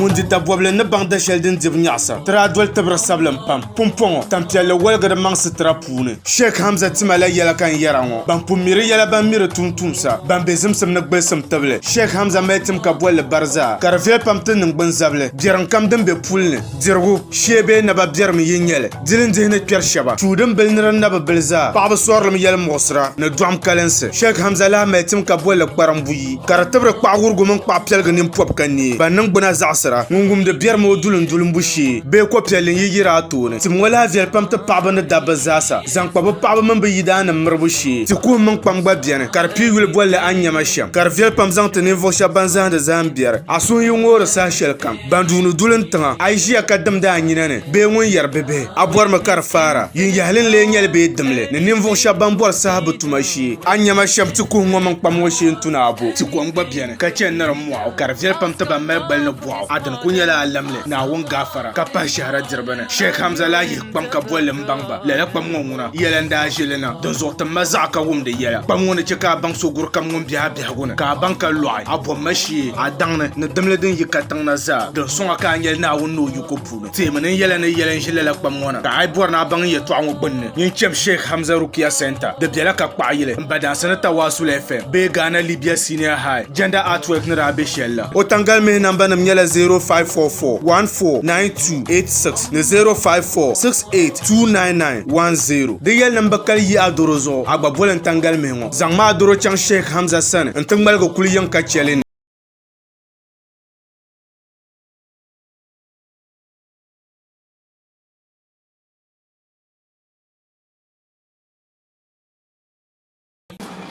Ŋun di dabɔbili ni baŋ da shɛli din dibu nyaɣisa ti daa doli tibiri sabilim pam. Pumpɔŋɔ, tampiɛlli woligi di maŋ sitira puuni. Sheikh Hamza tima la yɛla ka n yɛra ŋɔ, ban pun mi di yɛla ban mi di tumtumsa, ban be zimsim ni gbilisim tibili. Sheikh Hamza mali tim ka bolli bari zaa, ka di viɛli pam ti niŋgbun zabili, biɛrim kam din be puli ni, dirigu, shee bee naba biɛrim yi nyɛ li, dili n-dihi ni kpɛri shɛba, chuu din bili ni din na bi bili zaa, paɣaba sɔrilim yɛli muɣisira, ni dɔɣim kalinsi. Sheikh Hamza lahi mali tim ka bolli kparim buyi, ka di tibiri kpaɣ wurigu mini kpaɣ piɛligi nini pɔbi ka neei, ban niŋgbuna zaɣisira, ŋun wumdi biɛrim o dulindulimbu shee bee ko piɛlli n-yi yiri a tooni. Tim ŋɔ lahi viɛli pam ti paɣiba ni dabba zaasa, zaŋ kpa bɛ paɣiba mini bɛ yidaannim miribu shee. Ti kuhim mini kpam gba beni, ka di pii yuli bolli a ni nya ma shɛm, ka di viɛli pam zaŋ ti ninvuɣ shɛb ban zahindi zahim biɛri. A suhu yi ŋoori saha shɛlikam, ban duuni duli n tiŋa, a yi ʒiya ka dimdi a nyina ni bee ŋun yɛri bibihi, a bɔrimi ka di faara. Yin yahili n-lee nyɛli bee dimli ni ninvuɣ shɛb ban bɔri saha bɛ tuma shee. A ni nya ma shɛm ti kuhi ŋɔ mini kpam ŋɔ shee n-tu ni a bo. Ti kom gba beni, ka chɛ ni di mɔɣu, ka di viɛli pam ti ban mali gbali ni bɔɣu. A dini kul nyɛla a lamli Naawuni gaafara, ka pahi shɛhira diriba ni. Sheikh Hamza lahi yihi kpam ka boli li m-baŋ ba. Lala kpam ŋɔ ŋuna, yɛla n-daa ʒi li na. Dinzuɣu ti ma zaɣa ka wumdi yɛla. Kpam ŋɔ ni chɛ ka a baŋ so guri kam ŋun be a biɛhigu ni, ka a baŋ ka lɔɣi a bomma shee, a daŋ ni, ni dimli din yi katiŋ na zaa. Din sɔŋ a ka a nyɛli Naawuni ni o yiko puuni. Teemi ni n yɛla ni yɛli n-ʒi lala kpam ŋɔ na, ka a yi bɔri ni a baŋ n yɛtɔɣa ŋɔ gbunni, nyin cham Sheikh Hamza Rukia Centre, di bela Kakpaɣayili, m ba dansi ni Tawasul FM bee Ghana Libya Senior High Gender Artwork ni daa be shɛli la. O taŋgalimihi nambanima nyɛla 0544 149286 ni 054 68 29910. Di yɛli ni m bi kali yi a doro zuɣu, a gba boli n taŋgalimihi ŋɔ. Zaŋmi a doro chaŋ Sheikh Hamza sani nti ŋmaligi kuli yiŋ ka chɛ li ni.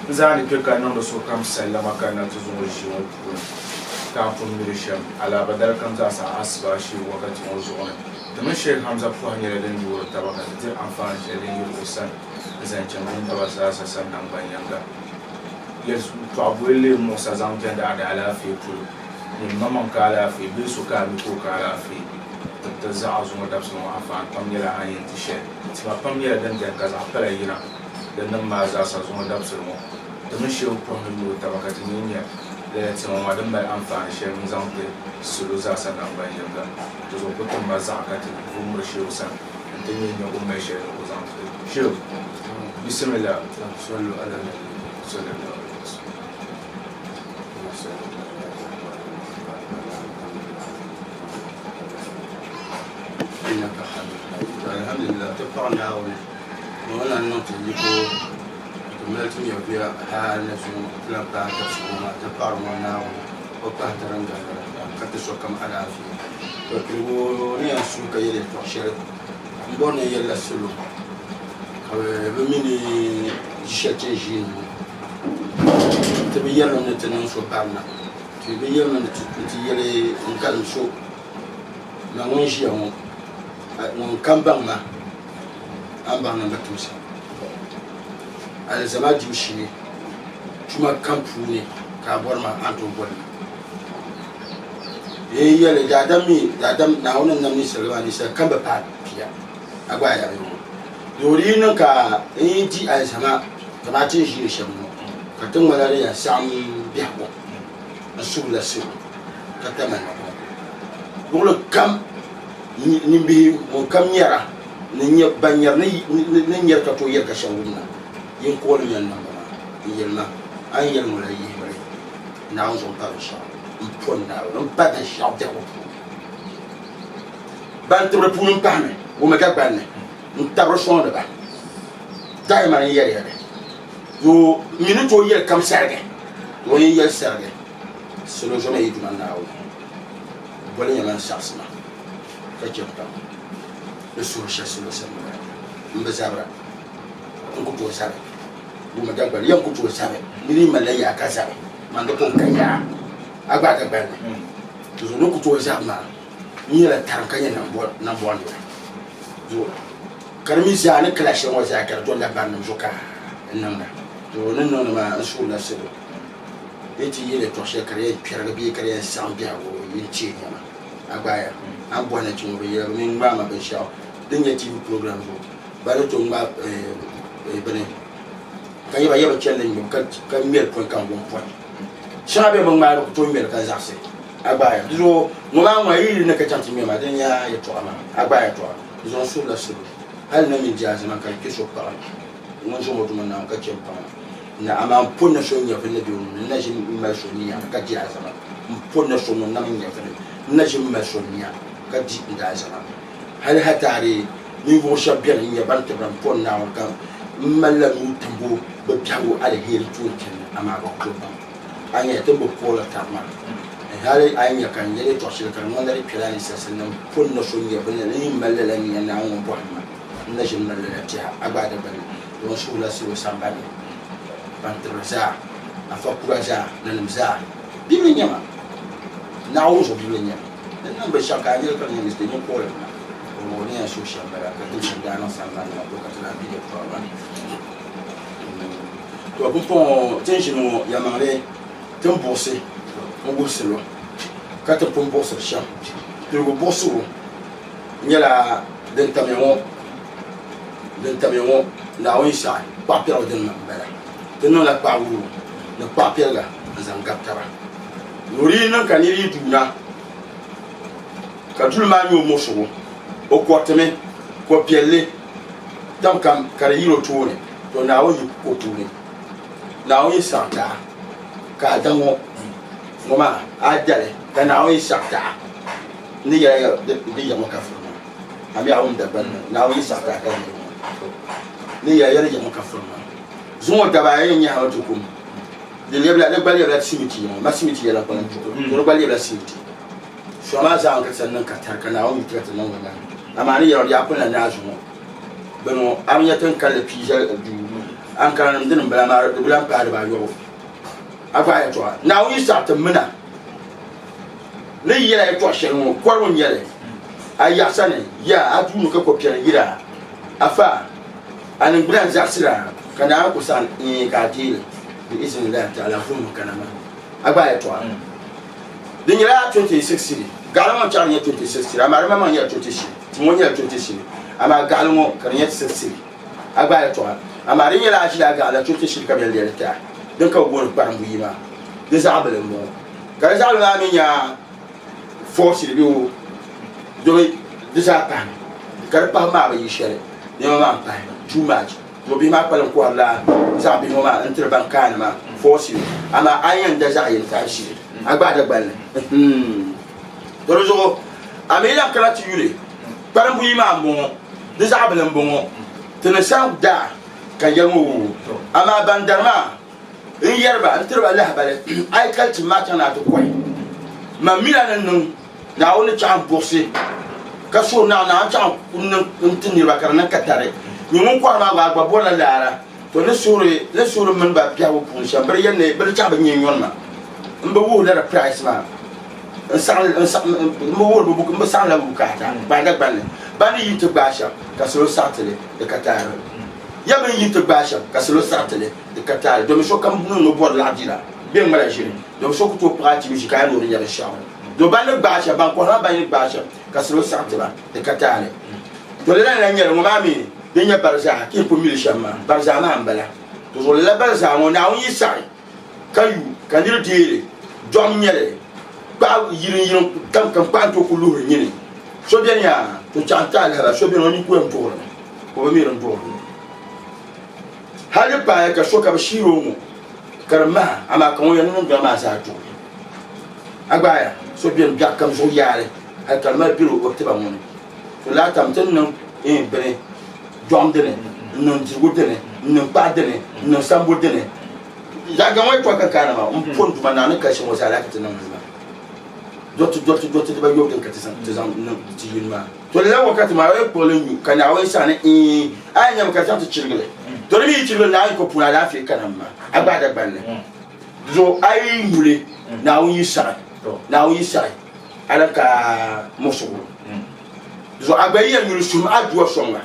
N zaa ni kpe ka niŋdi sokam sallama ka na ti zuŋɔ ʒii ŋɔ puuni, ka a pun mi di shɛm, alaaba dali kam zaasa asibaasi wakati ŋɔ zuɣu ni. Ti mini Sheikh Hamza pɔha nyɛla din yoori taba ka ti diri anfaani shɛli din yiri o sani n-zaŋ chaŋ nintaba zaasa sani naŋgbanyaŋga. Yɛltɔɣa boli lee muɣisa zaŋ jɛndi a daalaafee polo. Nyin maŋmaŋ ka alaafee bee so ka a mi ka o ka alaafee. Ti ti zaɣa zuŋɔ dabisili ŋɔ anfaani pam nyɛla a ni yɛn ti shɛli. Tima pam nyɛla din beni ka zaɣ pala yina. Din nim maa zaasa zuŋɔ dabisili ŋɔ, ti mini Shehu pɔhim ni yooi taba ka ti nini nya lala tima maa din mali anfaani shɛli n-zaŋ ti salo zaasa naŋgban yinga. Di zuɣu ku tim ma zaɣa ka ti vu m-miri Shehu sani nti nini nya o ni mali shɛli ni o zaŋ ti ti. Shehu, Bisimillah. Sallu ala nabi sallallahu alaihi wasallam. Alhamdulillah ti paɣa Naawuni ni o lahi niŋ ti yiko ka ti mali ti nyɛvuya hali ni zuŋɔ ti lahi paai dabisili ŋɔ maa ti paɣiri ŋɔ Naawuni o pahi ti din galigi ka ti sokam alaafee. To piligu ni yɛn suhi ka yɛli yɛltɔɣa shɛli m bɔri ni n yɛlila salo ka bɛ mi ni ʒi shɛli ti ni ʒiini ŋɔ ti bi yɛrimi ni ti niŋ so barina ti bi yɛrimi ni ti yɛli n kalim so na ŋun ʒiya ŋɔ ŋun kam baŋ ma a ni baŋ ni n bi timsa alizama dibu shee tuma kam puuni ka a bɔri ma a ni tooi boli ma n yɛli daadam mi daadam naawuni ni nam ninsal maa ninsal kam bi paai pia a gba a yabi ŋɔ doo di yi niŋ ka n yi di alizama kamani ti ni ʒiini shɛm ŋɔ ka ti ŋmanila din yɛn saɣim biɛhigu n suhurila salo ka tamali ma luɣuli kam nimbihi ŋun kam nyɛra ni nyɛ ban nyɛri ni nyɛri ka tooi yɛri ka shɛba wumda yin kooli mi n namba maa n yɛli ma a ni yɛli ŋɔ la yihimli Naawuni zuɣu m-pa binshɛɣu m-po Naawuni m-pa binshɛɣu biɛhigu puuni ban tibiri puuni m-pahimi wummi Dagbanni n-tabiri sɔŋdi ba dahima n yɛli ya li yoo m mi ni tooi yɛli kam sarigi o yi yɛli sarigi salo zoma yi Duuma Naawuni boli ya ma n-saɣisi ma ka chɛ m pam ni suhuri shɛli salo sani ŋɔ m bi zabira n ku tooi zabi wummi Dagbani ya n ku tooi zabi niri yi malila yaa ka zabi man di pun ka yaa a gba Dagbani ni di zuɣu ni ku tooi zabi maa n nyɛla tarim ka nyɛ nambɔɣu nira zuɣu ka di mi zaa ni kala shɛli ŋɔ zaa ka di dolila barinima zuɣu ka n niŋda to ni niŋdi maa n suhurila salo ni ti yɛli yɛltɔɣa shɛli ka di yɛn kpɛrigi bee ka di yɛn saɣim biɛhigu mini teei nɛma a gbaaya a ni bɔhi na ti ŋɔ bɛ yɛla bɛ mi ŋmaai ma binshɛɣu din nyɛ TV program zuɣu ba ni tooi ŋmaai bini. Ka yɛba yɛba chɛli li ŋmɛbu ka ŋmɛli pɔi ka n wum pɔi. Shɛŋa bɛ bi ŋmaai bɛ ku tooi ŋmɛli ka zaɣisi a gbaaya. Di zuɣu ŋɔ maa ŋuna yi yuli ni ka chaŋ ti ŋmɛ maa dini nya yɛtɔɣa maa a gbaaya yɛtɔɣa. Di zuɣu n suhurila salo hali na mini di azama ka di kpe so kpaɣa ni ŋun zom o Duuma Naawuni ka chɛ m paŋa na amaa m po ni so nyɛvili ni be o nuu ni n na ʒi m-mali so nia ka di azama. M po ni so ŋun nam n nyɛvili n na ʒi m-mali so nia ka di n daazama. Hali hataari ninvuɣ shɛb bɛn n-nyɛ ban tibira m-pɔri Naawuni ka m malila nuu timbu bɛ biɛhigu aliheri tuun chani, amaa bɛ ku tooi baŋ. A nya ti ni bi puhirila tab maa, hali a yi nya ka n yɛli yɛtɔɣ shɛli ka di ŋmanila di kpɛla ninsalisim ni m-pɔri ni so nya bɛ ni yi mali lala nia Naawuni ŋun bɔhim ma, n na ʒini mali lala tɛha a gba dagbani ni n suhurila salo sambani ban tibiri zaa, afa kura zaa, nanim zaa. Bibili n-nyɛ ma, Naawuni zuɣu bibili n-nyɛ ma. Di niŋ binshɛɣu ka a nyɛli ka di nyɛ mistake, nyin kpuɣi li na. O ni yɛn suhi shɛm bala ka timsim daa niŋ sambani maa to ka ti lahi be yɛltɔɣa maa ni. To pumpɔŋɔ ti ni ʒini ŋɔ yɛlimaŋli ti ni buɣisi n-wuhi salo ka ti pun buɣisiri shɛm. Piligu buɣisibu nyɛla din tamya ŋɔ, din tamya ŋɔ Naawuni yi saɣi kpaɣipiɛligu dini m-bala. Ti niŋla kpaɣiwurigu ni kpaɣipiɛliga n-zaŋ gabi taba. Ni di yi niŋ ka nir yi duu na, ka duli maa nyɛ o muɣisigu, o kɔritimi ko piɛlli tam kam ka di yir o tooni, to Naawuni yi o puuni. Naawuni yi saɣi ti a ka a da ŋɔ, ŋɔ maa a dali, ka Naawuni yi saɣi ti a, n ni yɛli ya di ya ŋɔ ka firi maa. A mi a wum Dagbani ŋɔ, Naawuni yi saɣi ti a ka di ya ŋɔ, n ni yɛli ya di ya ŋɔ ka firi maa. Zuŋɔ daba ayi n-nyɛ hal ti kum. Di lɛbila, di gba lɛbila simiti ŋɔ, ma simiti yɛla kpalim chuɣu, to di gba lɛbila simiti. Suɣa maa zaa ka ti niŋ ka tari ka Naawuni yuli ti ka ti niŋ li maa. Amaa ni yɛli yaa pun la naai zuŋɔ bini ŋɔ, a bi nya ti ni kalli pii zali duu ankaranim dini m-bala maa di bi lan paai dibaayɔbu. A gbaai yɛtɔɣa, Naawuni yi saɣi ti mina ni yi yɛla yɛtɔɣ shɛli ŋɔ, kɔrigu n-nyɛ li. A yaɣisa ni, yaa a duu ni ka kɔpiɛli yira a, afa! A niŋgbuna n-zaɣisir a, ka Naawuni ku saɣi ni ka a deei li, bi iznillahi ta'ala, vuhim kana maa. A gbaai yɛtɔɣa. Di nyɛla 26 cedi. Gaɣili ŋɔ n-chaɣ di nyɛ 26 cedi, amaa di maŋmaŋ nyɛla 20 cedi. Tim ŋɔ nyɛla 20 cedi, amaa gaɣili ŋɔ ka di nyɛ 6 cedi. A gbaai yɛtɔɣa. Amaa di nyɛla a ʒila a gaɣili la 20 cedi ka bɛ yɛn lɛri ti a, din ka bɛ booni kparimbu yi maa. Di zaɣ bila m-bɔŋɔ. Ka di zaɣ bila maa mi nya 4 cedi bee o domi di zaa pahimi. Ka di pahibu maa bi yi shɛli. Nɛma maa m-pahi too much. To bihi maa kpalim kɔhirila zaɣ bihi ŋɔ maa n-tiri ban kaani maa force you. Amaa a yɛn da zaɣ yini ka a ʒiri a gbaai Dagbanli. To di zuɣu a mi lahi kana ti yuli kpalim buyi maa m-bɔŋɔ, di zaɣ bili m-bɔŋɔ. Ti ni saɣim daa ka yɛli ŋɔ woo. Amaa ban dari maa n yɛri ba n-tiri ba lahibali a yi kali tim maa chaŋ ni a ti kɔhi. Man mi la ni niŋ Naawuni ni chaɣ m-buɣisi ka suhiri Naawuni, Naawuni chaɣ n-niŋ n-ti niriba ka di niŋ katari. Nyin ŋun kɔhiri maa gba, a gba bɔrila laara. To n ni suhiri, ni suhiri m mini ba biɛhigu puuni shɛm, bɛ di yɛli ni bɛ di chaɣ bɛ nya n-nyɔni ma. M bi wuhi lala price maa. N saɣim, n saɣim, m bi wuhiri bɛ buku, m bi saɣimla bɛ bukaata, gbaai Dagbanli. Ba ni yi nti gbaai shɛm ka salo saɣi ti li, di ka taali. Ya bɛ ni yi nti gbaai shɛm ka salo saɣi ti li, di ka taali. Domi sokam niŋ ni o bɔri laɣidira bee ŋmala ʒiri. Domi so ku tooi kpuɣi a ti mi ʒi ka a yɛli ni o di nya binshɛɣu. Do ban ni gbaai shɛba, ban kɔhiri maa ban ni gbaai shɛba ka salo saɣi ti ba, di ka taali. To lala ni lan nyɛli ŋɔ maa mi din nyɛ barizaa ka yi pun mi li shɛm maa, barizaa maa m-bala. To zuɣu lala barizaa ŋɔ Naawuni yi saɣi ka yu ka nir deei li, dɔɣim n-nyɛ li, kpaɣi yiriŋ yiriŋ kam kam kpaɣi n-tooi ku luhiri nyini. So beni yaa, to chaɣ n-ti alahiba, so beni o ni ku yɛn duɣirimi, o bi mi din duɣirili. Hal di paaya ka so ka bɛ shiiri o ŋɔ ka di maha, amaa ka ŋun yɛn niŋ dɔɣim maa zaa duɣi. A gbaaya so beni biɛɣu kam zuɣu yaali hali ka di mali biri o tiba ŋɔ ni. To lahi tam ti ni niŋ bini dɔɣim dini, n-niŋ dirigu dini, n-niŋ kpaɣu dini, n-niŋ sambu dini. Zaɣ gaŋ ŋɔ yɛtɔɣa ka kaana maa, m po n Duuma Naa ni kali shɛm ŋɔ zaa lahi ka ti niŋ li maa. Dɔriti dɔriti dɔriti dibayobu din ka ti zaŋ ti zaŋ niŋ ti yuli maa. To lala wakati maa o yi kpuɣi li nyu ka Naawuni saɣi ni iin a yɛn nyami ka di chaŋ ti chirigi li. To di mi yi chirigi li Naawuni ko puuni alaafee kana m-ma a gbaai Dagbanli. Zuɣu a yi nyu li Naawuni yi saɣi Naawuni yi saɣi a lan ka muɣisigu. Zuɣu a gba yi yɛn nyu li suhim aduwa sɔŋ a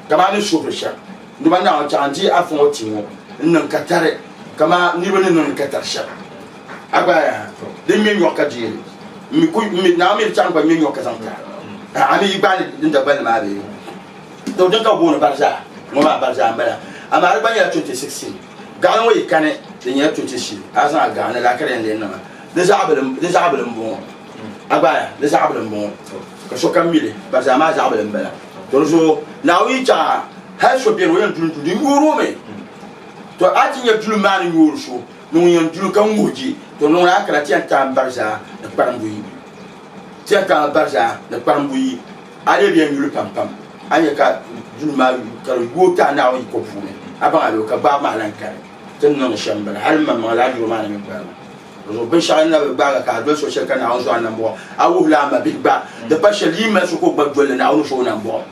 kaman a ni suhiri shɛm. Duuma Naawuni chaŋ n-deei afa ŋɔ ti ŋɔ n-niŋ katari kaman niriba ni niŋdi katari shɛm. A gba yaa din ŋme nyɔɣu ka deei li. M mi ku, m mi Naawuni mi di chaŋ gba ŋme nyɔɣu ka zaŋ ti a. A mi yi gbaai ni din Dagbanli maa bee? To din ka bɛ booni barizaa ŋɔ maa barizaa m-bala. Amaa di gba nyɛla 2016. Gaɣali ŋɔ yi kani di nyɛla 20 shili a zaŋ a gaɣa ni laa ka di yɛn lee niŋa. Di zaɣ bili m-bɔŋɔ. A gbaaya di zaɣ bili m-bɔŋɔ ka sokam mi li barizaa maa zaɣ bili m-bala. To di zuɣu Naawuni yi chaŋ a hali so beni o yɛn duli n-duli di nyoori o mi. To a ti nya duli maa ni nyoori so ni ŋun yɛn duli ka ŋuhi je to niŋ a kana ti yɛn taai barizaa ni kparim buyi. Ti yɛn taai barizaa ni kparim buyi. A lee bi yɛn yuli pam pam a nya ka duli maa ka di yooi ti a Naawuni yiko puuni a baŋ a loo ka gbaabu maa lan kani. Ti ni niŋdi shɛm m-bala hali m maŋmaŋ lala duro maa ni mi gbaai ma. Dinzuɣu binshɛɣu n na bi gbaag a ka a doli so shɛli ka Naawuni zo a nambɔɣu, a wuhila a mabihi gba. Di pa shɛli yi mali so ka o gba doli li, Naawuni zo o nambɔɣu.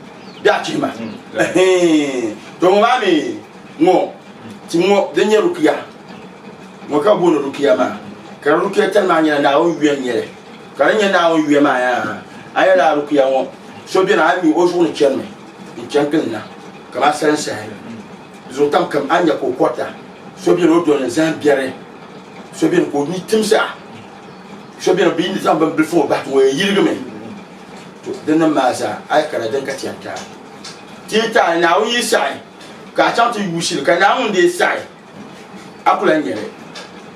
Bɛ a chihi ma. Ɛhɛin. To ŋɔ maa mi ŋɔ, ti ŋɔ din nyɛ rukiya ŋɔ ka bɛ booni rukiya maa, ka di rukiya tali maa nyɛla Naawuni yuya n-nyɛ li. Ka di nyɛ Naawuni yuya maa yaa, a nya lala rukiya ŋɔ, so beni a ni mi o zuɣu ni chanimi n-chani gili na kaman salinsahi zuɣu tam kam, a ni nya ka o kɔrita. So beni o doli zahim biɛri, so beni ka o mi timsa, so beni bɛ yi zaŋ bin bilifu ŋɔ bahi ti ŋɔ yɛn yirigimi. To dinnim maa zaa a yi kana din ka ti yɛn taai. Ti yi taai Naawuni yi saɣi ka a chaŋ ti yuusi li ka Naawuni dee saɣi a ku lahi nya li.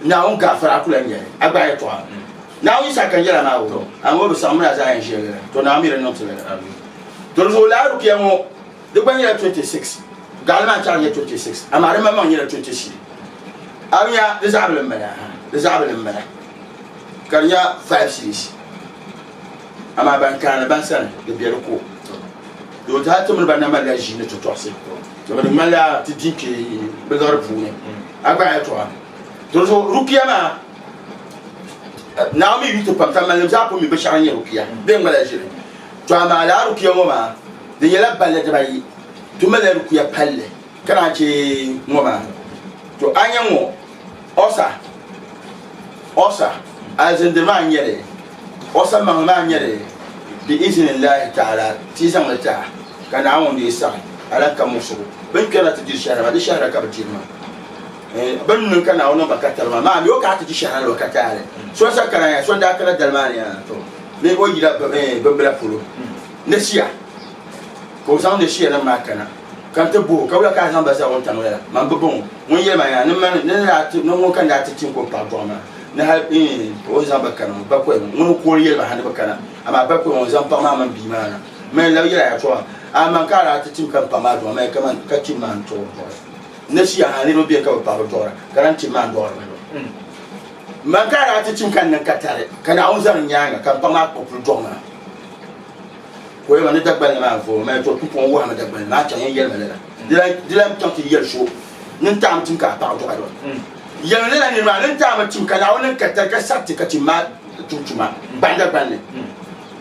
Naawuni gaafara a ku lahi nya li. A gbaai yɛtɔɣa. Naawuni yi saɣi ka n yɛla maa o amaa o bi saɣi mini a zaa yɛn ʒiya lala. To Naawuni mi di niŋ ti lala. To di zuɣu lala rukiya ŋɔ Di gba nyɛla 26, gaɣali maa chaɣ nyɛ 26, amaa di maŋmaŋ nyɛla 20 shili. A bi nya di zaɣibili m-bala, aha, di zaɣibili m-bala, ka di nya 5 cedis. Amaa ban kaani ban sani, di be di ko. Doo ti hali ti mini ba na malila ʒii ni ti tɔɣisi, dama di ŋmanila ti di n-kpe bɛ liɣiri puuni. A gbaai yɛtɔɣa. Dinzuɣu Rukia maa, Naawuni mi yu ti pam, ka malinim zaa pun mi binshɛɣu n-nyɛ Rukia bee ŋmalila ʒili. To amaa lala Rukia ŋɔ maa, Di nyɛla balli dibayi. Ti malila di kuya palli ka naan chɛ ŋɔ maa. To a nya ŋɔ, ɔsa, ɔsa, alizindiri maa n-nyɛ li, ɔsa maŋli maa n-nyɛ li, bi izinillaahi ta'ala, ti zaŋ li ti a, ka Naawuni dii saɣi a lan ka muɣisigu. Bɛ ni kpɛrina ti diri shɛhira maa, di shɛhira ka bɛ diri maa. Bɛ ni niŋ ka Naawuni niŋ ba katari maa, maa mi o ka a ti di shɛhira la o ka taali. So n-sa kana ya, so n-daa kana dali maa ni ya, to ni o yila bimbila polo. Nɛsia, ka o zaŋ Nɛsia nim maa kana, ka n ti bɔh o, Ka wula ka a zaŋ ba zali wuntaŋ lala? Man bi bɔŋɔ, ŋun yɛli ma yaa, ni mani, ni daa ti, ni ŋun ka n daa ti tim ka o paɣ dɔɣi maa, ni hal iin o ni zaŋ ba kana ŋɔ, bakɔi ŋɔ, ŋuni n-ku o yɛli ba ha ni bɛ kana, amaa bakɔi ŋɔ n-zaŋ paɣ maa mini bia maa na. Mani n-labi yɛl a yɛtɔɣa, A man ka a daa ti tim ka m paɣ maa dɔɣi ma, kaman ka tim maa n-tuɣi o dɔɣi. Nɛsia ha niriba beni ka bɛ paɣiba dɔɣira, ka lan tim maa n-dɔɣiri ba. Man ka a daa ti tim ka n niŋ katari, ka Naawuni zani n nyaaŋa ka m paɣ maa kpuɣi puli dɔɣi ma. Ka o yɛli ma, Ni Dagbanli maa n-vooi ma, to pumpɔŋɔ wuhimi Dagbanli maa chaŋ yɛn yɛli ma lala. Di lan chaŋ ti yɛli so ni n taɣimi tim ka a paɣa dɔɣi ba. Yɛlimi lala niri maa ni n taɣimi tim ka Naawuni niŋ katari ka saɣi ti ka tim maa tum tuma bahi Dagbanli.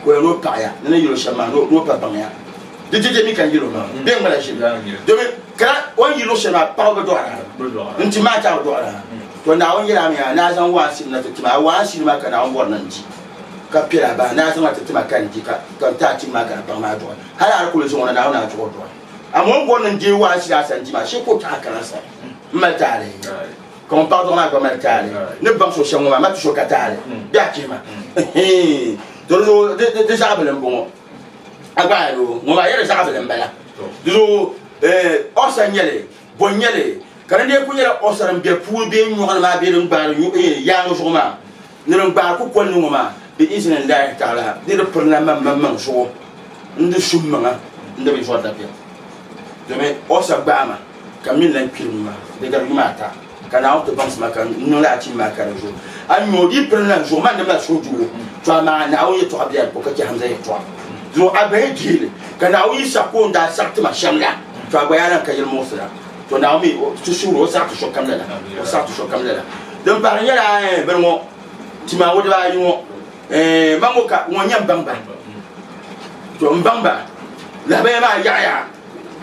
Ka o yɛli ni o paɣiya ni ni yɛl o shɛm maa ni o pa baŋya. Di dɛdɛ mi ka n yɛl o maa bee ŋmala ʒili domin ka o ni yi luɣ shɛli maa paɣiba bi dɔɣira n-tim maa chaɣ bi dɔɣira. To Naawuni yɛl a mi a ni a zaŋ waansilim na ti ti ma, a waansilim maa ka Naawuni bɔri ni n di. Ka piɛla bahi ni a zaŋ a ti ti ma ka n di, ka n ti a tim maa ka a paɣ maa dɔɣi. Hal a di kul zaŋ o na, Naawuni a zuɣu dɔɣi. Amaa o ni bɔri ni n deei waansi a sani di maa, shee ka o taɣi a kana n sani m-mali taali, ka ŋun paɣ dɔɣi maa gba mali taali. Ni baŋ so shɛm ŋɔ maa, ma ti so ka taali bee a chihi ma. To di zuɣu di zaɣ bili m-bɔŋɔ. A gba a yo, ŋɔ maa yɛli zaɣ bili m-bala. Di zuɣu ɔsa n-nyɛ li, bɔ n-nyɛ li, ka di lee kul nyɛla ɔsa din be puuni bee nyɔɣu ni maa bee din gbaari yaaŋa zuɣu maa. Ni din gbaai kukoli ni ŋɔ maa, bi iznillahi ta'ala, di di pirila man maŋmaŋ zuɣu n-di su m maŋa n-di bi zɔri dabiɛm. Domin o sa gbaai ma ka m mi lan kpiri m maŋa di gari yuma ata, ka Naawuni ti baŋsi ma ka n niŋ lala tim maa ka di zo. A ni mi o dii pirila n zuɣu, man di mali suhuduɣu, to amaa Naawuni yɛtɔɣa bela di ko ka chɛ Hamza yɛtɔɣa. Zuɣu a gba yi dihi li, ka Naawuni yi saɣi ka o ni daa saɣi ti ma shɛm la, to a gba yaa lan ka yɛlimuɣisira. To Naawuni mi ti suhuri o saɣi ti sokam lala, o saɣi ti sokam lala. Din pahiri nyɛla bini ŋɔ tima ŋɔ dibaayi ŋɔ ma ŋɔ ka ŋɔ nyɛ m baŋ ba. To m baŋ ba lahabaya maa yaɣiya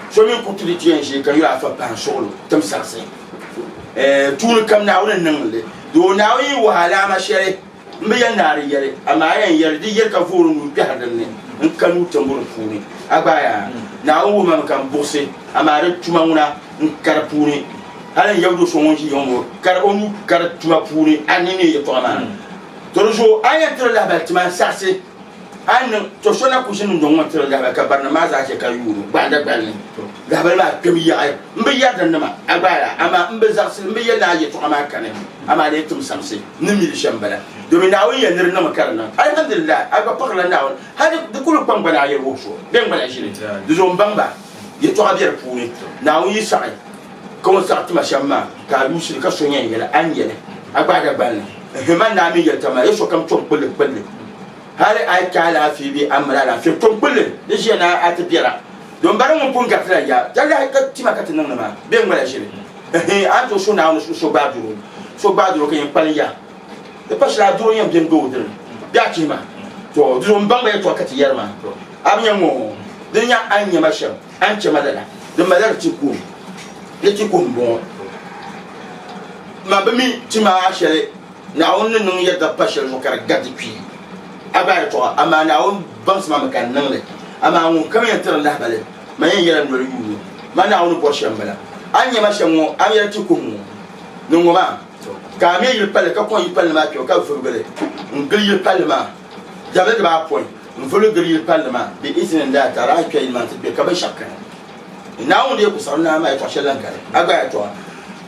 so mini kuriti di ti yɛn ʒi ka yuli afa pahi n suɣilo tim saɣisi tuuni kam Naawuni n niŋ li. Doo Naawuni yi wuhi alaama shɛli M bi yɛli ni a di yɛli, amaa a yɛn yɛli di yɛli ka voori nuu kpɛhiri din ni n-ka nuu timbu di puuni. A gba yaa, Naawuni wuhi ma mi ka m buɣisi, amaa di tuma ŋuna n-ka di puuni. Hali n yab do so ŋun ʒi yiŋ ŋɔ ka o nuu ka di tuma puuni, a ni neei yɛtɔɣa maa. To di zuɣu a yɛn tiri lahibali ti ma n-saɣisi a ni niŋ, to so na ku ʒini dundɔŋ ŋɔ n-tiri lahibali ka barinima maa zaa chɛ ka yuuni gbahinda gbali ni. Lahabali maa kpɛmi yaɣi. M bi yɛri din nima, a gba yaa, amaa m bi zaɣisi li. M bi yɛli ni a yɛtɔɣa maa kani, amaa di yi tim saŋsi, n ni mi li shɛm m-bala. Domin Naawuni yɛli ni di niŋmi ka di niŋ. Alhamdulillah, a gba paɣirila Naawuni. Hali di kuli kpaŋ gba ni a yɛli wuhi so bɛ ŋmala ʒili. Di zuɣu m baŋ ba, yɛtɔɣa be di puuni. Naawuni yi saɣi ka o ni saɣi ti ma shɛm maa, ka a yuusi li ka so yɛn yɛli a ni yɛli a gba a Dagbanli. Ɛhɛ, man naa mi yɛli taba maa, ya sokam tom kpulli kpulli. Hali a yi ka alaafee bee a ni mali alaafee, tom kpulli di ʒiya ni a ti biɛra. Don bari ŋun pun garitila ya, talahi ka tima ka ti niŋdi maa bee ŋmala ʒili. Ɛhɛ, a ni tooi suhi Naawuni so gbaai doro, so gbaai doro ka yɛn kpalim ya. Di pa shɛli a doro yɛn beni gba o dini bee a chihi ma. To, di zuɣu m baŋ ba yɛtɔɣa ka ti yɛri maa. A bi nya ŋ-ŋɔ, di ni nya a ni nya ma shɛm, a ni chɛ ma lala. Di malila di ti ku, di ti ku m-bɔŋɔ. Man bi mi tima shɛli Naawuni ni niŋ yɛda pa shɛli zuɣu ka di gari di kpee a gba yɛtɔɣa, amaa Naawuni baŋsi ma mi ka n niŋ li. Amaa ŋunkam yɛn tiri n lahibali, man yɛn yɛla noli yuui o. Man Naawuni bɔri shɛm m-bala. A ni nya ma shɛm ŋɔ, a mi yɛli ti kuhi ŋ-ŋɔ ni ŋ-ŋɔ maa, ka a me yili palli, ka kɔŋ yili palli maa kpɛbu, ka vibigi li n-gili yili palli maa dabili dibaapɔin, n-vibili gili yili palli maa bi iznillahi taala, a yi kpe yili maa nti kpe ka binshɛɣu kani. Naawuni dee ku saɣim naa maa yɛtɔɣ shɛli lan kani, a gba yɛtɔɣa.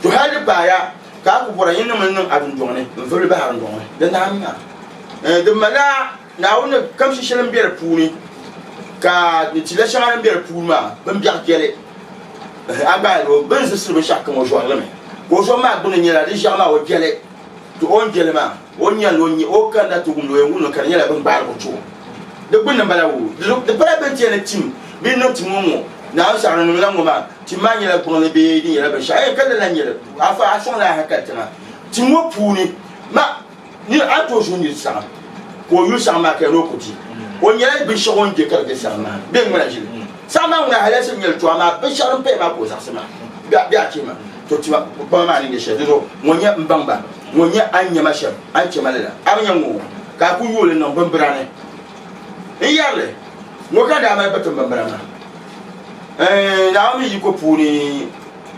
To hali di paaya ka a ku bɔra yin niŋmi niŋ a dundɔŋ ni n-vibili bahi a dundɔŋ ni, di naam maa. Di malila Naawuni ni kamshi shɛli m-be di puuni, ka ni tila shɛŋa din be di puuni maa bimbiɛɣu jɛli. A gba yɛli o, bɛ ni zibisiri binshɛɣu kam o zɔri li mi. Ka o zɔbu maa gbunni nyɛla di ʒiɛɣu maa o jɛli. To o ni jɛli maa, o ni nyɛli o o kanna ti wumdi o yɛn wumdi li ka di nyɛla bɛ ni gbaari o ti o. Di gbunni m-bala woo. Di pala bɛ ni ti yɛn ni tim bee n-niŋ tim ŋɔ ŋɔ, Naawuni saɣiri niŋla ŋɔ maa, tim maa nyɛla gbuɣinli bee di nyɛla binshɛɣu. Ɛɛn, ka lala n-nyɛ li, a fa a sɔŋla a hankali tiŋa. Tim ŋɔ puuni, ma, ni a ni tooi zuhi nir saɣim, ka o yuli saɣim maa ka ya ni o ku di. O nyɛla binshɛɣu o ni je ka di be saɣim maa bee ŋmana ʒili. Saɣim maa ŋuna hali n-nyɛ li to, amaa binshɛɣu din paya maa ka o zaɣisi maa. Bɛ a chɛ ma, to tima kpama maa ni nyɛ shɛli. Dinzuɣu ŋɔ n-nyɛ m baŋ ba, ŋɔ n-nyɛ a ni nya ma shɛm, a ni chɛ ma lala. A bi nya ŋ-ŋɔ ka a ku yooi li niŋ bimbira ni n-yɛri li. Ŋɔ ka n daa mali ba tim bimbira maa. Ɛɛn, Naawuni mi yiko puuni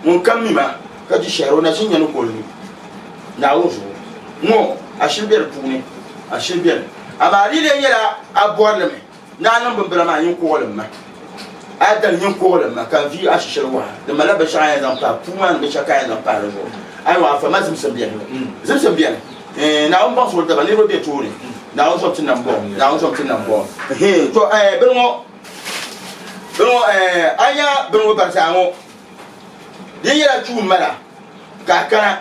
ŋunkam mi ma ka di shɛhira, o na ʒi n-nya ni ka o lu. Naawuni zuɣu ŋɔ, ashili be di puuni, ashili beni. Amaa di lee nyɛla a bɔri li mi ni a niŋ bimbira maa nyin kuɣili ma, a dali nyin kuɣili ma ka n vie a shishɛli waha. Di malila binshɛɣu a yɛn zaŋ pahi puu maa ni binshɛɣu ka a yɛn zaŋ pahi di zuɣu. A yi afa ma zimsim beni, zimsim beni. Ɛɛn, Naawuni baŋsi o daba, niriba be tooni. Naawuni zom ti nam bɔŋɔ, Naawuni zom ti nam bɔŋɔ. Ɛhɛn, to ɛɛn bini ŋɔ, bini ŋɔ ɛɛn a nya bini ŋɔ barizaa ŋɔ, di nyɛla tuun mala. Ka a kana,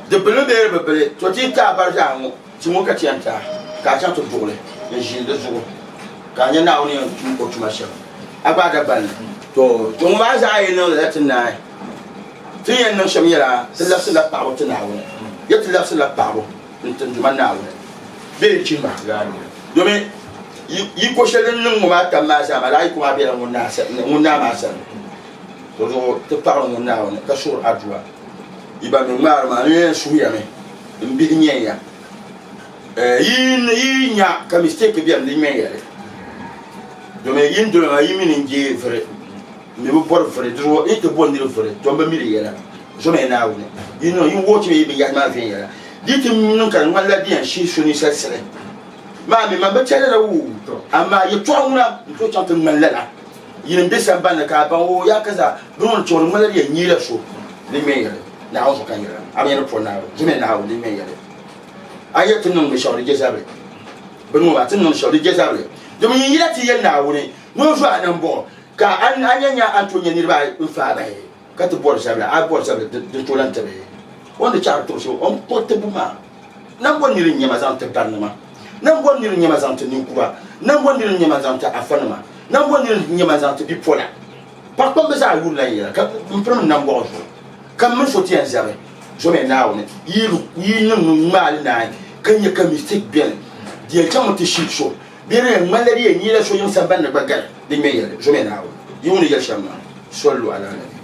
di bilimi bee di bi bili, to ti yi ti a bari zaa ŋɔ, ti ŋɔ ka ti yɛn ti a, ka a chaŋ ti duɣi li n-ʒini di zuɣu, ka a nya Naawuni ni yɛn tum o tuma shɛm a gba Dagban ni. To, to ŋɔ maa zaa yi niŋ lala ti naai, ti ni yɛn niŋ shɛm nyɛla ti labisirila paɣibu ti Naawuni, ya ti labisirila paɣibu n-ti n Duuma Naawuni bee n-chihi ma. Domin yi ko shɛli din niŋ ŋɔ maa tam maa zaa maa, lala yiko maa bela ŋun naa maa sani. Di zuɣu ti paɣiri ŋun Naawuni ka suhiri adua. Yi ban mi ŋmaari maa, n yɛn suhiya mi, m bihi nyɛn ya. Yi yi nya ka mistake beni di ŋmɛn ya li. Domin yi ni doli ma yi mi ni n je viri, m mi bi bɔri viri. Di zuɣu yi ti bo niri viri, to m bi mi di yɛla. Zomiya Naawuni. Yi niŋ yi watch mi yi binyɛhiri maa viɛnyɛla. Di yi ti niŋ ka di ŋmanila di yɛn shihi so ninsal sili maa mi, man bi tɛhi lala wuu, amaa yɛtɔɣa ŋuna n-tooi chaŋ ti ŋmani lala. Yini m-be samban ni ka a baŋ o yaa ka zaa bini o ni chaŋ o ni ŋmanila di yɛn nyeela so di ŋmɛn yɛli Naawuni zuɣu ka n yɛra a bi yɛn ni pɔri Naawuni zuɣu mini Naawuni di ŋmɛn yɛli a yɛli ti niŋdi shɛba di je zabili bini ŋɔ maa ti niŋdi shɛba di je zabili domin yin yila ti yɛli Naawuni ni o zo a nambɔɣu ka a nya nya a ni tooi nya niriba ayi n-faai bahi ka ti bɔri zabili a bɔri zabili di tooi lan tibi o ni chaɣiri tiri so o ni kpuɣi tibbu maa. Nambɔ niri n-nyɛ ma zaŋ ti barinima, nambɔ niri n-nyɛ ma zaŋ ti ninkura, nambɔ niri n-nyɛ ma zaŋ ti afanima, nambɔ niri n-nyɛ ma zaŋ ti bipola. Paɣikpamba zaa yuri lan yɛla, ka m pirim n nambɔɣu zuɣu, ka m mini so ti yɛn zabi. Zomiya Naawuni, yi yi niŋ ŋ-ŋmaai li naai, ka nya ka mistake beni, di yɛn chaŋmi ti shihi so bee di yɛn ŋmanila di yɛn neela so yiŋ sambani ni gba gari di ŋmɛ yɛli, Zomiya Naawuni, yi ŋun ni yɛli shɛm maa, Sallu ala nabi.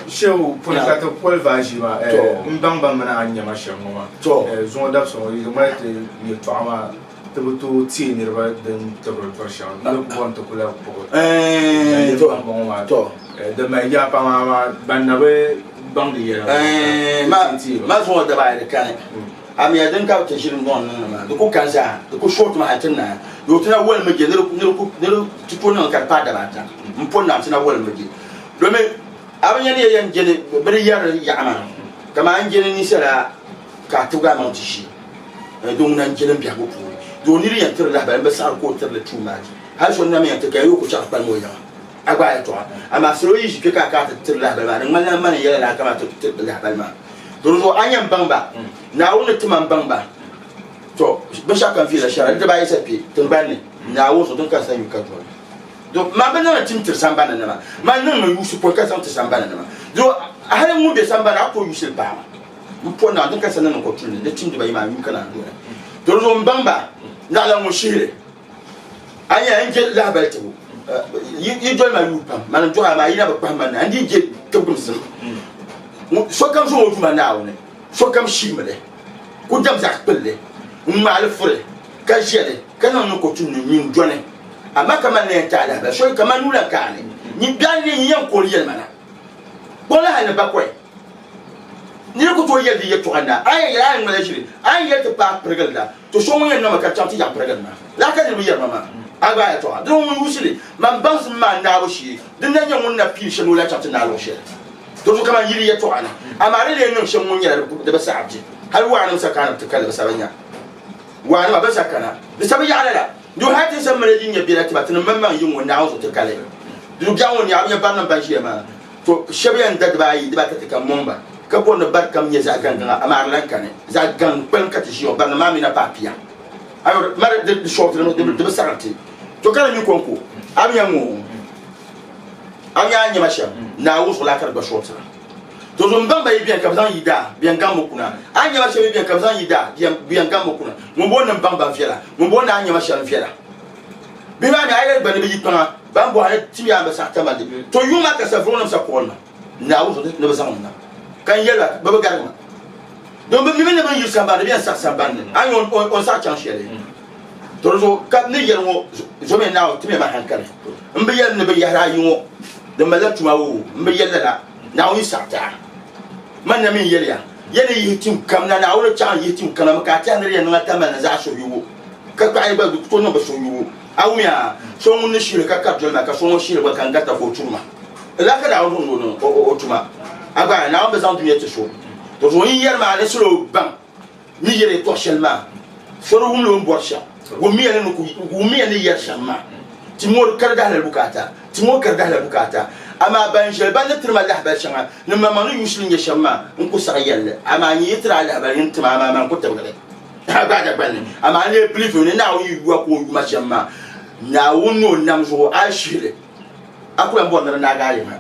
Shehu, puni ka ti qualify ʒii maa, m baŋ ba mini a ni nya ma shɛm ŋɔ maa. Zuŋɔ dabisa ŋɔ, yi mali ti yɛltɔɣa maa ti bi tooi teei niriba din tibiri dɔri shɛŋa. N ni ku bɔri ni ti ku lahi kpuɣi yɛltɔɣa m-bɔŋɔ maa. Di mali yaa pam amaa ban na bi baŋdi yɛla maa ka ti teei ba. Ma zuŋɔ daba ayi di kani. Amina din ka bɛ ti ʒiri n-dɔŋ niŋdi maa, di ku kani zaa, di ku short maa hali ti naai. Di ti na wolimi je ni di ti tooi niŋli ka di paai daba ata. M poni naam ti na wolimi je. Domin a bi nya ni ya yɛn jɛli bɛ di yɛri yaɣa maa, kaman a ni jɛli ninsala ka a tibigi a maŋ ti ʒi di ŋuna n-jɛli m biɛhigu puuni. Doo nir yɛn tiri lahibali m-bi saɣiri ka o tiri li too much. Hal so n-na mi yɛn ti ka ya ku chaɣ kpalim o yiŋa a gba a yɛtɔɣa. Amaa salo yi ʒi kpe ka a ka a ti tiri lahibali maa, di ŋmanila mani n-yɛli a ni a kana ti tiri lahibali maa. Di zuɣu a ni yɛn baŋ ba, Naawuni ni ti ma m-baŋ ba. Tɔ! Binshɛɣukam viɛla shɛra di dibaayi sa kpe tiŋgbani ni, Naawuni zuɣu din ka sa nyu ka doli. Do man bi niŋdi tim tiri sambani nima, man niŋmi yuusi pɔi ka zaŋ ti sambani nima. Do hali ŋun be sambani a ku tooi yuusi li paai ma. M po Naawuni din ka sa niŋdi kotulli ni di tim dibayi maa nyu ka naan doli. Do di zuɣu m baŋ ba naɣila ŋun shihili a nya n je lahibali tibu. Yi doli ma yuui pam, mani n dɔɣi a maa yi na bi kpahi ma na n di je tibigimsim. Sokam zaŋ o Duuma Naawuni, sokam shihimi li, ku dam zaɣ kpilli n-ŋmaai li furi ka ʒe li. Ka niŋ ni kotum ni nyin dɔni, amaa ka man na yɛn ti a lahibali soli kaman nuu lan ka a ni. Nyin biɛɣu ni nyin yɛn koori yɛli ma na, kpɔŋ la hal ni bakɔi. Nir ku tooi yɛli di yɛtɔɣa na, a yɛn yɛli a ni ŋmala ʒiri, a ni yɛli ti paai pirigili la, to so ŋun yɛn niŋ ma ka di chaŋ ti yaɣi pirigili maa. Lala ka niriba yɛri ma maa, a gba a yɛtɔɣa dini ŋun yuusi li, man baŋsim maa naabu shee, din na nyɛ ŋun na piiri shɛm ni o lahi chaŋ ti naai luɣ shɛli. To zuɣu kaman yili yɛtɔɣa ni, amaa di lee niŋ shɛm ŋun nyɛla di bi saɣi di, hal waanim sa ka a ni bi ti kalinli bi sa bi nya. Waani maa bɛ sa kana. Di sa bi yaɣi lala. Di hali ti sa mali yi nya bela tiba ti ni maŋmaŋ yi ŋɔ Naawuni zuɣu ti kali. Di biɛɣu ŋɔ nyaɣi bi nya barinim ban ʒiya maa. To shɛba yɛn da dibaayi dibaata ti ka mɔŋ ba ka bɔri ni bari kam nyɛ zaɣ gaŋgaŋa amaa di lan kani. Zaɣ gaŋ kpalim ka ti ʒiya ŋɔ barinim maa mi na paai pia. Ayo mari di shɔɣu ti di bi saɣiri ti. To ka di mi kɔŋko a bi nya ŋɔ a bi nya a ni nya ma shɛm Naawuni zuɣu laa ka di gba shɔɣu tira. To zuɣu m-baŋ ba yi beni ka bɛ zaŋ yi daa bɛ yɛn gaŋmi kuna. A ni nya ma shɛm yi beni ka bɛ zaŋ yi daa bɛ yɛn gaŋmi kuna. Ŋun bɔri ni m baŋ ba viɛla, ŋun bɔri ni a ni nya ma shɛm viɛla. Bihi maa mi a yɛli gba ni bɛ yi kpaŋa, ban bɔhi ni tim yaa m-bi saɣi tamali. To yuŋ maa ka savuruŋnim sa kuɣili ma, Naawuni zuɣu ni bɛ zaŋ ma na. Ka n yɛli ba, bɛ bi garigi ma. Domi bɛ mimi ni bɛ ni yiri sambani ni bɛ yɛn saɣi sambani ni, a ni nya o ni saɣi chaŋ shɛli. To di zuɣu ka n ni yɛli ŋɔ, Zomiya Naawuni, timiya ma hankali. M bi yɛli ni binyɛhiri ayi ŋɔ din malila tuma oo, m bi yɛli lala. Naawuni yi saɣi ti a. Man na mi n-yɛli ya, ya ni yihi tim kam na, Naawuni chaɣ n-yihi tim kam na mi ka a tɛhi ni di yɛn niŋ a tamali ni zaɣ suhuyubu, ka kpaɣi yi gba di ku tooi niŋ bi suhuyubu. A wumiya? So ŋun ni shihili ka kari doli ma, ka so ŋun shihili gba ka n garita ka o turi ma. Lala ka Naawuni zaŋ o niŋ o tuma. A gba, Naawuni bi zaŋ dunia ti so. Di zuɣu n yi yɛri maa ni salo baŋ ni yɛri yɛtɔɣ shɛli maa, so di wumli o ni bɔri shɛm. Wummiya ni ku wummiya ni yɛri shɛm maa. Ti ŋɔ di kari dahalali bukaata, ti ŋɔ kari dahalali bukaata. Amaa ban ʒiɛli ban ni tiri ma lahibali shɛŋa ni maŋmaŋ ni yu shili nyɛ shɛm maa, n ku saɣi yɛli li. Amaa nyin yi tiri a lahibali, nyin ti ma, amaa man ku tibigi li. A gbaai Dagbanli. Amaa n lee believe ni Naawuni yi yu a ka o yu ma shɛm maa, Naawuni ni o nam zuɣu a yi shihi li, a ku lan bɔri ni di naagi a yiŋa.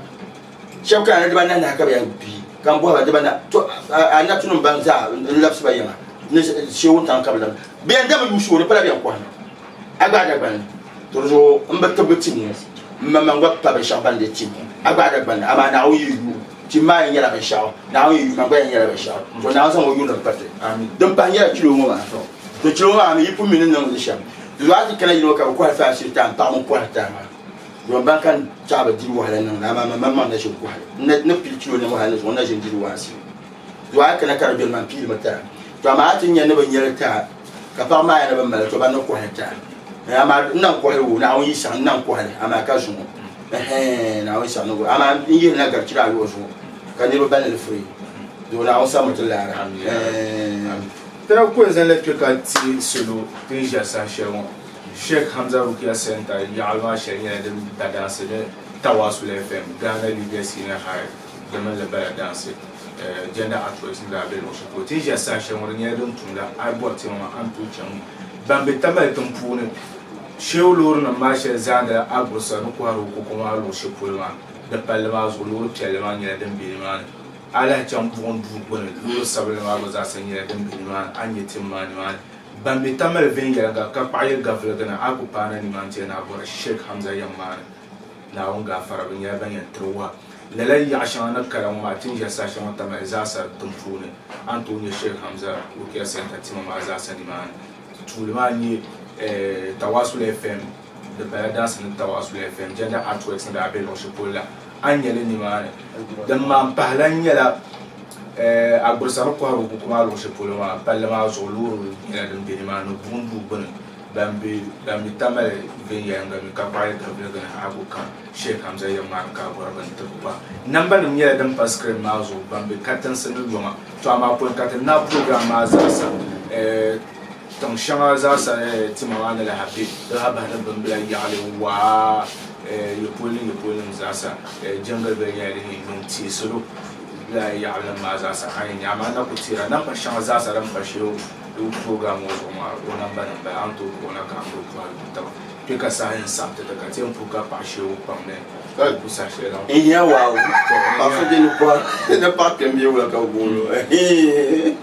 Shɛba kana ni dibaanahi ka bɛ yɛn bia, ka m bɔhi ba dibanahi, to a natunim ban zaa n-labisi ba yiŋa ni shee wuntaŋ ka bɛ labi. Bɛ yɛn dami yuusi o, di pala bɛ yɛn kɔhi ma. A gbaai Dagbanli, to di zuɣu m bi tibigi tim ŋɔ, m maŋmaŋ gba pa binshɛɣu ban lee tim a gbaai Dagbanli, amaa Naawuni yi yu, tim maa yɛn nyɛla binshɛɣu, Naawuni yi yu, man gba yɛn nyɛla binshɛɣu. To Naawuni zaŋ o yurilim pa ti. Din pahi nyɛla kilo ŋɔ maa. To kilo ŋɔ maa mi yi pun mi ni niŋ li shɛm, di zuɣu a ti kana yili ŋɔ ka bɛ kɔhiri faashili ti a, m paɣa mi kɔhiri ti a maa. Don ban ka chaɣi bi diri wahala niŋ amaa man maŋmaŋ na ʒini kɔhili. N ni pili kilo niŋ wahala ni zuɣu n na ʒini diri waansi. To a yi kana ka di beni man piilimi tira. To amaa a ti nya ni bi nyɛli ti a ka paɣa maa ya ni bi mali to ban ni kɔhili ti a. Amaa n na kɔhili o Naawuni yi saɣi n na kɔhili amaa ka zuŋɔ ɛhɛn Naawuni yi saɣi ni amaa n yihili na gari chira ayɔbu zuɣu ka niriba balli li free. Do Naawuni saɣimi ti laara. Ɛɛn. Tira ku yɛn zaŋla kpe ka ti salo ti ni ʒiya saha shɛli ŋɔ. Sheikh Hamza Rukia Centre yaɣili maa shɛli nyɛla din da dansi ni Tawasul FM, Ghana Libya Senior High di mini li bala dansi Gender Artworks ni daa be luɣ shɛli polo. Ti ni ʒiya saha shɛli ŋɔ di nyɛla din tumda a yi bɔri tema maa a ni tooi chaŋ ban be Tamale tiŋ puuni. Shehu loorinima maa shɛli zaandila Agurusa ni kɔhiri o koko maa luɣ shɛli polo maa. Di palli maa zuɣu loori piɛlli maa nyɛla din be nimaani. A lahi chaŋ buɣim duu gbuni loori sabinli maa gba zaasa nyɛla din be nimaani a ni nya tim maa nimaani. Ban be Tamale viɛnyɛliŋga ka kpaɣi yili gafiligi na, a ku paana nimaani ti yɛli ni a bɔri Sheikh Hamza yɛm maa ni. Naawuni gaafara, bɛ nyɛla ban yɛn tiri wahu. Lala yaɣa shɛŋa ni kala ŋɔ maa, ti ni ʒiya saha shɛli ŋɔ Tamale zaasa tiŋ puuni, a ni tooi nya Sheikh Hamza Rukia Centre tima maa zaasa nimaani. Tuuli maa n-nyɛ Tawasul FM. Di pala dansi ni Tawasul FM, Gender Artworks ni daa be luɣ shɛli polo la, a ni nya li nimaani. Din maan pahi lan nyɛla Agbirisa ni kɔhiri o buku maa luɣ shɛli polo maa, palli maa zuɣu loori nyɛla din be nimaani ni buɣim duu gbuni. Ban be ban mi Tamale viɛnyɛliŋga mi ka kpaɣi kabiligi ni a ku ka Sheikh Hamza Yɛŋmaari ka a bɔri bini tibu gba. Namba nim nyɛla din pa screen maa zuɣu ban be katinsi ni yoma. To amaa pɔi ka ti naai program maa zaasa tiŋ shɛŋa zaasa tima maa ni lahi be di lahi bahi ni bimbila yaɣili waa yapoli ni yapoli nim zaasa jingili bili nyɛla din yɛn nyo n-teei salo lala yaɣili nim maa zaasa a ni nya amaa na ku teera namba shɛŋa zaasa din pa shee di program ŋɔ zuɣu maa o namba nim bala a ni tooi kpuɣi na ka a ni tooi pɔhiri du taba kpe ka saha yɛn saɣim ti ti ka ti yɛn puhi ka paɣa shee o pam ni ku saha shɛli zaŋ N hiya waaw paɣa so bɛ ni bɔri ni paɣa kpɛm bee wula ka bɛ booni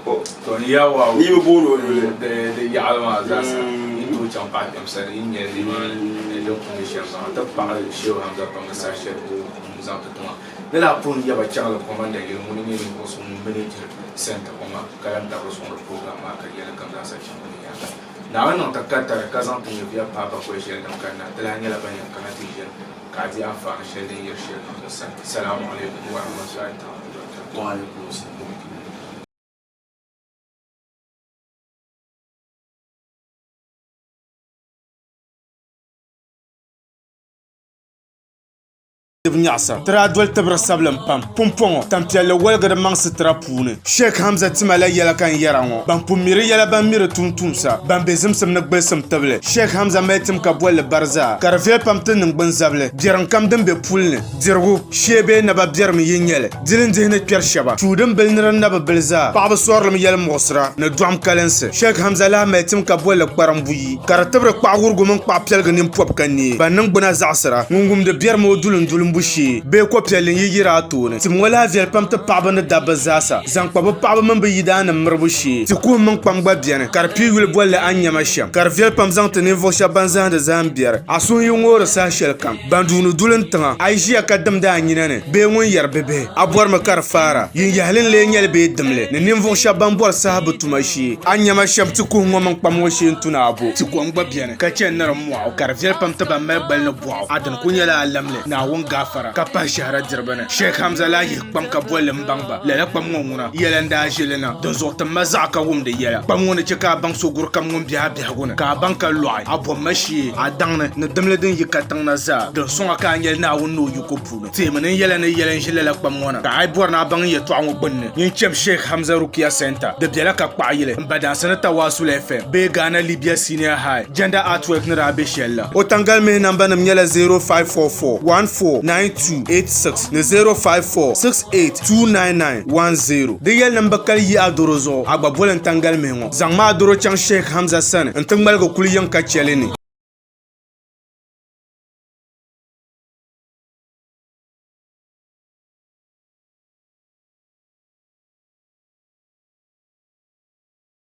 o To n hiya waaw ni yi bi booni o yuli di di yaɣili maa zaasa yi tooi chaŋ paɣa kpɛm sani yi nyɛli nimaani din kuli nyɛ shɛm zaŋ ti paɣa Shehu Hamza pam ni saha shɛli o ni zaŋ ti ti maa. Ni daa pun yaba chaŋla komanda yili ŋuni nyɛ ninvuɣu so ŋun manageri centre ŋɔ maa ka lahi tabiri sɔŋdi program maa ka yɛli kam zaasa chaŋ o ni yɛliga. Naawuni niŋ ti katari ka zaŋ ti nyɛvuya paai bakɔi shɛli din kanna ti lahi nyɛla ban yɛn kana ti ʒini ka a di anfaani shɛli din yiri shɛli niŋ ti sani. Salamu alaikum wa rahmatullahi ta'ala wa barakatuh. Wa alaikum salam. Dibu nyaɣisa ti daa doli tibiri sabilim pam. Pumpɔŋɔ, tampiɛlli woligi di maŋ sitira puuni. Sheikh Hamza tima la yɛla ka n yɛra ŋɔ, ban pun mi di yɛla ban mi di tumtumsa, ban be zimsim ni gbilisim tibili. Sheikh Hamza mali tim ka bolli bari zaa, ka di viɛli pam ti niŋgbun zabili, biɛrim kam din be puli ni, dirigu, shee bee naba biɛrim yi nyɛ li, dili n-dihi ni kpɛri shɛba, chuu din bili ni din na bi bili zaa, paɣaba sɔrilim yɛli muɣisira, ni dɔɣim kalinsi. Sheikh Hamza lahi mali tim ka bolli kparim buyi. Ka di tibiri kpaɣ wurigu mini kpaɣ piɛligu nini pɔbi ka neei ban niŋgbuna zaɣisira. Ŋun wumdi biɛrim o dulindulimbu shee bee kopiɛlli n-yi yiri a tooni. Tim ŋɔ lahi viɛli pam ti paɣiba ni dabba zaasa, zaŋ kpa bɛ paɣiba mini bɛ yidaannim miribu shee. Ti kuhim mini kpam gba beni, ka di pii yuli bolli a ni nya ma shɛm, ka di viɛli pam zaŋ ti ninvuɣ shɛb ban zahindi zahim biɛri. A suhu yi ŋoori saha shɛlikam, ban duuni duli n-tiŋa, a yi ʒiya ka dimdi a nyina ni bee ŋun yɛri bibihi, a bɔrimi ka di faara. Yin yahili n-lee nyɛli bee dimli ni ninvuɣ shɛb ban bɔri saha bɛ tuma shee. A ni nya ma shɛm ti kuhi ŋɔ mini kpam ŋɔ shee n-tu ni a bo. Ti kom gba beni ka chani ni di mɔɣu, ka di viɛli pam ti ban mali gbali ni bɔɣu. A dini kul nyɛla a lamli Naawuni gaafara ka pahi shɛhira diriba ni. Sheikh Hamza lahi yihi kpam ka boli li m-baŋ ba. Lala kpam ŋɔ ŋuna yɛla n-daa ʒi li na, dinzuɣu ti ma zaɣa ka wumdi yɛla. Kpam ŋɔ ni chɛ ka a baŋ so guri kam ŋun be a biɛhigu ni, ka a baŋ ka lɔɣi a bomma shee a daŋ ni ni dimli din yi katiŋ na zaa. Din sɔŋ a ka a nyɛli Naawuni ni o yiko puuni. Teemi ni n yɛla ni yɛli n-ʒi lala kpam ŋɔ na, ka a yi bɔri ni a baŋ n yɛtɔɣa ŋɔ gbunni, nyin cham Sheikh Hamza Rukia Centre, di bela ka kpaɣi yili m Badansi ni Tawasul FM bee Ghana Libya Senior High Gender Artwork ni daa be shɛli la. O tangalimihi nambanima nyɛla 0544 149286 ni 054 6829910. Di yɛli ni m bi kali yi a doro zuɣu, a gba boli n tangalimihi ŋɔ. Zaŋmi a doro chaŋ Sheikh Hamza sani nti ŋmaligi kuli yiŋ ka chɛ li ni.